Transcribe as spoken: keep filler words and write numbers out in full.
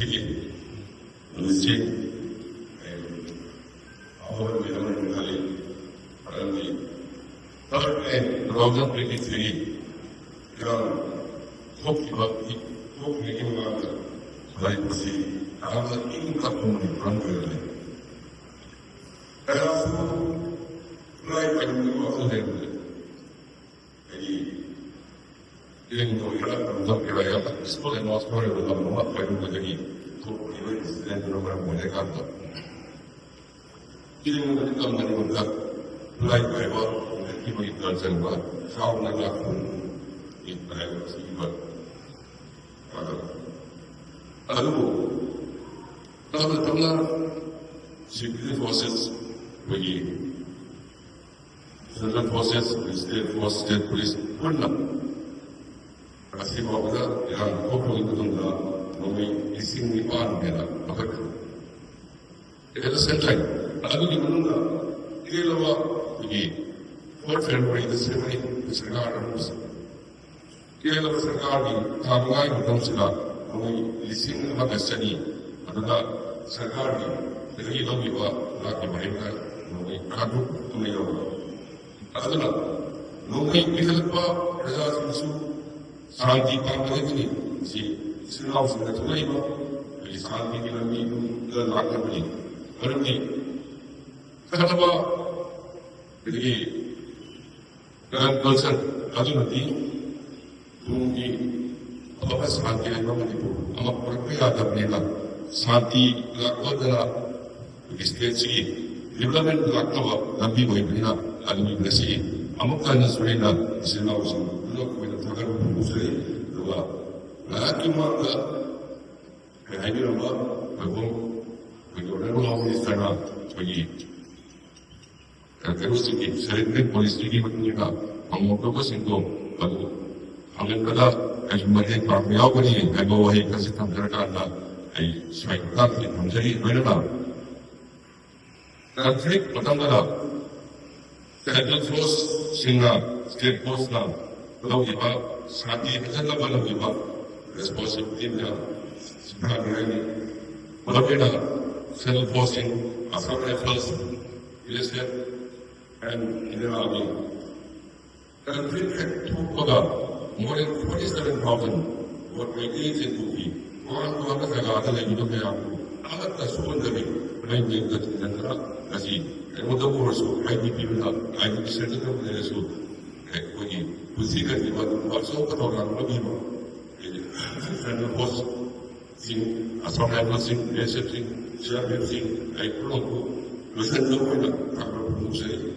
ꯍꯧꯖꯤꯛꯁꯤ ꯑꯩ ꯑꯍꯣꯡꯕ ꯑꯃ ꯈꯜꯂꯤ꯫ ꯃꯔꯝꯗꯤ ꯊꯥꯔꯠ May two thousand twenty three ꯏꯔꯥꯡ ꯊꯣꯛꯈꯤꯕ ꯊꯣꯛꯈꯤꯕꯒꯤ ꯃꯃꯥꯡꯗ ꯃꯅꯤꯄꯨꯔꯁꯤ ꯌꯥꯝꯅ ꯏꯪ ꯇꯞꯄ ꯃꯅꯤꯄꯨꯔ ꯑꯃ ꯑꯣꯏꯔꯝꯃꯤ꯫ ꯀꯌꯥꯁꯨ ꯈꯨꯠꯂꯥꯏ ꯄꯥꯏꯅꯤꯡꯕ ꯋꯥꯈꯜ ꯂꯩꯔꯝꯗꯦ꯫ ꯍꯥꯏꯗꯤ ꯏꯔꯦꯡ ꯇꯧꯒꯦꯔꯥ, ꯀꯔꯝ ꯇꯧꯒꯦꯔꯥ, ꯌꯥꯝꯅ ꯄꯤꯁꯐꯨꯜ ꯑꯦꯠꯃꯣꯁꯐꯤꯌꯔ ꯑꯣꯏꯕ ꯂꯝ ꯑꯃ ꯑꯣꯏꯔꯝꯕꯗꯒꯤ ꯊꯣꯛꯈꯤꯕ ꯏꯟꯁꯤꯗꯦꯟꯗꯨꯅ ꯃꯔꯝ ꯑꯣꯏꯔꯀꯥꯟꯗ ꯏꯔꯦꯡꯕꯗꯤ ꯇꯝꯕꯅꯤꯉꯣꯟꯗ ꯈꯨꯠꯂꯥꯏ ꯄꯥꯏꯕ, ꯏꯟꯈꯠꯈꯤꯕꯒꯤ ꯇꯔꯟ ꯆꯪꯕ, ꯆꯥꯎꯅ ꯂꯥꯛꯄꯒꯤ ꯍꯥꯏꯕ ꯁꯤꯒꯨꯝꯕ ꯑꯗꯨꯕꯨ ꯇꯞꯅ ꯇꯞꯅ ꯁꯦꯀ꯭ꯌꯨꯔꯤꯇꯤ ꯐꯣꯔꯁꯦꯁ, ꯑꯩꯈꯣꯏꯒꯤ central forces, state force, state police ꯄꯨꯟꯅ ꯉꯁꯤ ꯐꯥꯎꯕꯗ ꯏꯔꯥꯡ ꯊꯣꯛꯈ꯭ꯔꯕ ꯃꯇꯨꯡꯗ ꯅꯣꯡꯃꯩ ꯂꯤꯁꯤꯡ ꯅꯤꯄꯥꯟ ꯍꯦꯟꯅ ꯀꯛꯊꯠꯈ꯭ꯔꯦ꯫ ꯑꯦꯠ ꯗ ꯁꯦꯝ ꯇꯥꯏꯝ ꯑꯗꯨꯒꯤ ꯃꯅꯨꯡꯗ ꯏꯔꯦꯜꯂꯕ ꯑꯩꯈꯣꯏꯒꯤ ꯐꯣꯔꯠ ꯐꯦꯕ꯭ꯔꯨꯋꯥꯔꯤꯗ ꯁꯦꯝꯃꯛꯏ ꯁꯔꯀꯥꯔ ꯑꯅꯧꯕꯁꯦ꯫ ꯀꯦꯔꯂ ꯁꯔꯀꯥꯔꯒꯤ ꯊꯥ ꯃꯉꯥꯒꯤ ꯃꯇꯝꯁꯤꯗ ꯅꯣꯡꯃꯩ ꯂꯤꯁꯤꯡ ꯑꯃꯒ ꯆꯅꯤ, ꯑꯗꯨꯒ ꯁꯔꯀꯥꯔꯒꯤ ꯗꯒꯤ ꯂꯧꯈꯤꯕ ꯂꯥꯛꯀꯤ ꯃꯔꯤꯒ ꯅꯣꯡꯃꯩ ꯇꯔꯥꯇꯔꯨꯛ ꯇꯨꯝꯅ ꯌꯧꯔꯕ꯫ ꯑꯗꯨꯅ ꯅꯣꯡꯃꯩ ꯄꯤꯈꯠꯂꯛꯄ ꯄ꯭ꯔꯖꯥꯁꯤꯡꯁꯨ ꯁꯥꯟꯇꯤ ꯄꯥꯝꯕꯗꯒꯤꯅꯤ꯫ ꯁꯤ ꯏꯆꯤꯜ ꯏꯅꯥꯎꯁꯤꯡꯅ ꯊꯣꯛꯂꯛꯏꯕ ꯑꯩꯈꯣꯏꯒꯤ ꯁꯥꯟꯇꯤꯒꯤ ꯂꯝꯕꯤꯗ ꯂꯥꯛꯅꯕꯅꯤ꯫ ꯃꯔꯝꯗꯤ ꯈꯠꯅꯕ ꯑꯗꯒꯤ ꯀꯔꯟ ꯀꯜꯆꯔ ꯑꯗꯨꯅꯗꯤ ꯇꯨꯡꯒꯤ ꯑꯐꯕ ꯁꯥꯟꯇꯤ ꯂꯩꯕ ꯃꯅꯤꯄꯨꯔ ꯑꯃ ꯄꯨꯔꯛꯄ ꯌꯥꯗꯕꯅꯤꯅ, ꯁꯥꯟꯇꯤ ꯂꯥꯛꯄꯗꯅ ꯑꯩꯈꯣꯏꯒꯤ ꯁ꯭ꯇꯦꯠꯁꯤꯒꯤ ꯗꯤꯕꯂꯞꯃꯦꯟ ꯂꯥꯛꯅꯕ ꯂꯝꯕꯤ ꯑꯣꯏꯕꯅꯤꯅ, ꯑꯗꯨꯒꯤ ꯉꯁꯤ ꯑꯃꯨꯛ ꯍꯟꯅꯁꯨ ꯑꯩꯅ ꯏꯆꯤꯜ ꯏꯅꯥꯎꯁꯤꯡ ꯄꯨꯝꯅꯃꯛꯄꯨ ꯑꯩꯅ ꯊꯥꯒꯠꯄ ꯐꯣꯡꯗꯣꯛꯆꯔꯤ꯫ ꯑꯗꯨꯒ ꯉꯥꯏꯍꯥꯛꯀꯤ ꯃꯃꯥꯡꯗ ꯑꯩꯈꯣꯏ ꯍꯥꯏꯕꯤꯔꯝꯕ ꯑꯩꯈꯣꯏ ꯑꯩꯈꯣꯏꯒꯤ ꯑꯣꯅꯔꯦꯕꯜ ꯍꯣꯝ ꯃꯤꯅꯤꯁꯇꯔꯅ ꯑꯩꯈꯣꯏꯒꯤ ꯀꯩꯅꯣꯁꯤꯡꯒꯤ ꯁꯦꯂꯦꯛꯇꯦꯠ ꯄꯣꯂꯤꯁꯤꯒꯤ ꯃꯇꯨꯡ ꯏꯟꯅ ꯐꯪꯂꯛꯇꯕꯁꯤꯡꯗꯣ ꯑꯗꯨ ꯐꯪꯍꯟꯕꯗ ꯑꯩꯁꯨ ꯃꯇꯦꯡ ꯄꯥꯡꯕ ꯌꯥꯎꯒꯅꯤ ꯍꯥꯏꯕ ꯋꯥꯍꯩ ꯈꯔꯁꯤ ꯊꯝꯖꯔꯀꯥꯟꯗ ꯑꯩ ꯁ꯭ꯋꯥꯏ ꯃꯇꯥꯡꯁꯤ ꯊꯝꯖꯔꯤ꯫ ꯂꯣꯏꯅꯅ ꯀꯟꯐ꯭ꯂꯤꯛ ꯃꯇꯝꯗ ꯁꯦꯟꯇ꯭ꯔꯦꯜ ꯐꯣꯔꯁꯁꯤꯡꯅ ꯁ꯭ꯇꯦꯠ ꯐꯣꯔꯁꯅ ꯂꯧꯈꯤꯕ ꯁꯥꯟꯇꯤ ꯐꯖꯅꯕ ꯂꯧꯈꯤꯕ ꯔꯦꯁꯄꯣꯟꯁꯤꯕꯤꯂꯤꯇꯤ ꯃꯌꯥꯝ ꯁꯤꯡꯊꯥꯅꯤꯡꯉꯥꯏꯅꯤ꯫ ꯃꯔꯝ ꯑꯣꯏꯅ ꯁꯦꯟꯇ꯭ꯔꯦꯜ ꯐꯣꯔꯁꯁꯤꯡ, Assam rifles, B S F, and Indian army, conflict ꯍꯦꯛ ꯊꯣꯛꯄꯒ more than forty seven thousand ꯃꯩꯇꯩꯁꯤꯡ ꯄꯨꯈꯤ꯫ ꯇꯣꯉꯥꯟ ꯇꯣꯉꯥꯟꯕ ꯖꯒꯥꯗ ꯂꯩꯔꯤꯕ ꯃꯌꯥꯝꯗꯨ ꯑꯃꯠꯇ ꯁꯨꯍꯟꯗꯕꯤ ꯃꯌꯨꯝꯗ ꯊꯤꯡꯖꯤꯟꯗꯅ ꯉꯁꯤ ꯑꯩꯉꯣꯟꯗꯕꯨ ꯑꯣꯏꯔꯁꯨ ꯑꯥꯏ ꯗꯤ ꯄꯤ ꯑꯣꯏꯅ ꯑꯥꯏ ꯗꯤ ꯄꯤ ꯁꯦꯟꯇꯔꯗ ꯂꯩꯔꯁꯨ ꯑꯩꯈꯣꯏꯒꯤ ꯄꯨꯟꯁꯤ ꯀꯟꯕꯤꯕ ꯑꯆꯧꯕ ꯊꯧꯗꯥꯡ ꯂꯧꯕꯤꯕ ꯁꯦꯟꯇ꯭ꯔꯦꯜ ꯐꯣꯔꯁꯁꯤꯡ, ꯑꯁꯥꯝ ꯔꯥꯏꯐꯜꯁꯤꯡ, ꯕꯤ ꯑꯦꯁ ꯑꯦꯐꯁꯤꯡ, ꯁꯤ ꯑꯥꯔ ꯄꯤ ꯑꯦꯐꯁꯤꯡ ꯑꯩ ꯄꯨꯝꯅꯃꯛꯄꯨ ꯂꯣꯏꯁꯤꯟꯕ ꯑꯣꯏꯅ ꯊꯥꯒꯠꯄ ꯐꯣꯡꯗꯣꯛꯆꯔꯤ꯫